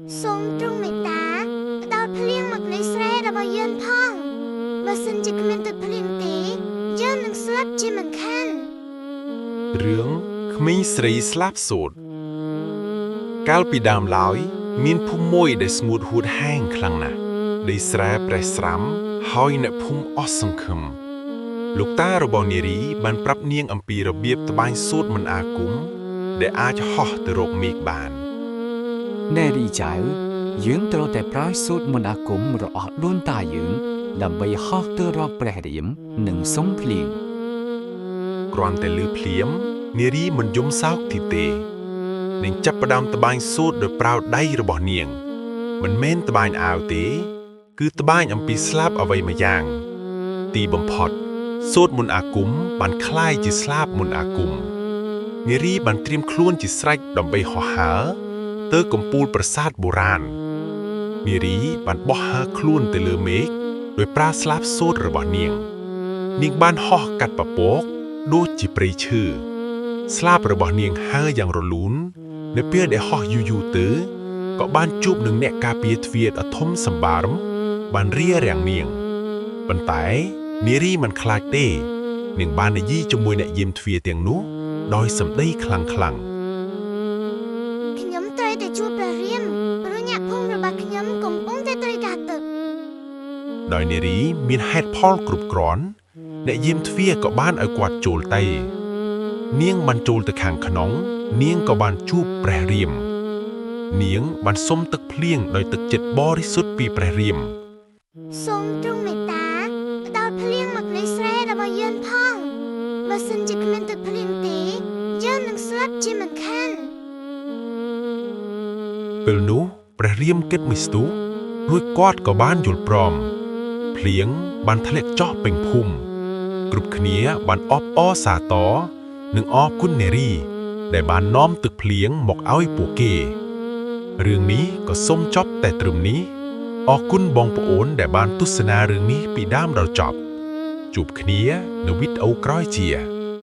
សូមទ្រង់មេត្តាផ្ដល់ភ្លៀងមកលើស្រែរបស់យើងផងបើសិនជាគ្មានទឹកភ្លៀងទេយើងនឹងស្លាប់ជាមិនខាន រឿងក្មេងស្រីស្លាប់សូត្រកាលពីដើមឡើយ មានភូមិមួយដែលស្ងួតហួតហែងខ្លាំងណាស់ដីស្រែប្រេះស្រាំហើយអ្នកភូមិអស់សង្ឃឹមលោកតារបស់នារីបានប្រាប់នាងអំពីរបៀបត្បាញសូត្រមន្តអាគមដែលអាចហោះទៅរកមេឃបាន នារីចៅយើងត្រូវតែប្រើសូត្រមន្តអាគមរបស់ដូនតាយើងដើម្បីហោះទៅរកព្រះរាមនិងសុំភ្លៀង គ្រាន់តែលឺភ្លាមនារីមិនយំសោកទីទេនាងចាប់ផ្ដើមត្បាញសូត្រដោយប្រើដៃរបស់នាង មិនមែនត្បាញអាវទេ គឺត្បាញអំពីស្លាបអ្វីមួយយ៉ាង ទីបំផុត សូត្រមន្តអាគមបានក្លាយជាស្លាបមន្តអាគមនារីបានត្រៀមខ្លួនជាស្រេចដើម្បីហោះហើរទៅកំពូលប្រាសាទបុរាណនារីបានបោះហើរខ្លួនទៅលើមេឃដោយប្រើស្លាបសូត្ររបស់នាង នាងបានហោះកាត់ពពកដូចជាព្រៃឈើស្លាបរបស់នាងហើរយ៉ាងរលូននៅពេលដែលហោះយូរៗទៅក៏បានជួបនឹងអ្នកការពារទ្វារដ៏ធំសម្បើមបានរារាំងនាងប៉ុន្តែនារីមិនខ្លាចទេនាងបាននិយាយជាមួយអ្នកយាមទ្វារទាំងនោះដោយសម្ដីខ្លាំងៗ ខ្ញុំត្រូវតែជួបព្រះរាមព្រោះអ្នកភូមិរបស់ខ្ញុំកំពុងតែត្រូវការទឹក ដោយនារីមានហេតុផលគ្រប់គ្រាន់អ្នកយាមទ្វារក៏បានឲ្យគាត់ចូលទៅនាងបានចូលទៅខាងក្នុង នាងក៏បានជួបព្រះរាម នាងបានសុំទឹកភ្លៀងដោយទឹកចិត្តបរិសុទ្ធពីព្រះរាម សូមទ្រង់មេត្តាផ្ដល់ភ្លៀងមកលើស្រែរបស់យើងផងបើសិនជាគ្មានទឹកភ្លៀងទេយើងនឹងស្លាប់ជាមិនខាន ពេលនោះព្រះរាមគិតមួយស្ទុះរួចគាត់ក៏បានយល់ព្រមភ្លៀងបានធ្លាក់ចុះពេញភូមិគ្រប់គ្នាបានអបអរសាទរនិងអរគុណនារី ដែលបាននាំទឹកភ្លៀងមកឲ្យពួកគេ រឿងនេះក៏សូមចប់តែត្រឹមនេះអរគុណបងប្អូនដែលបានទស្សនារឿងនេះពីដើមដល់ចប់ជួបគ្នានៅវីដេអូក្រោយជា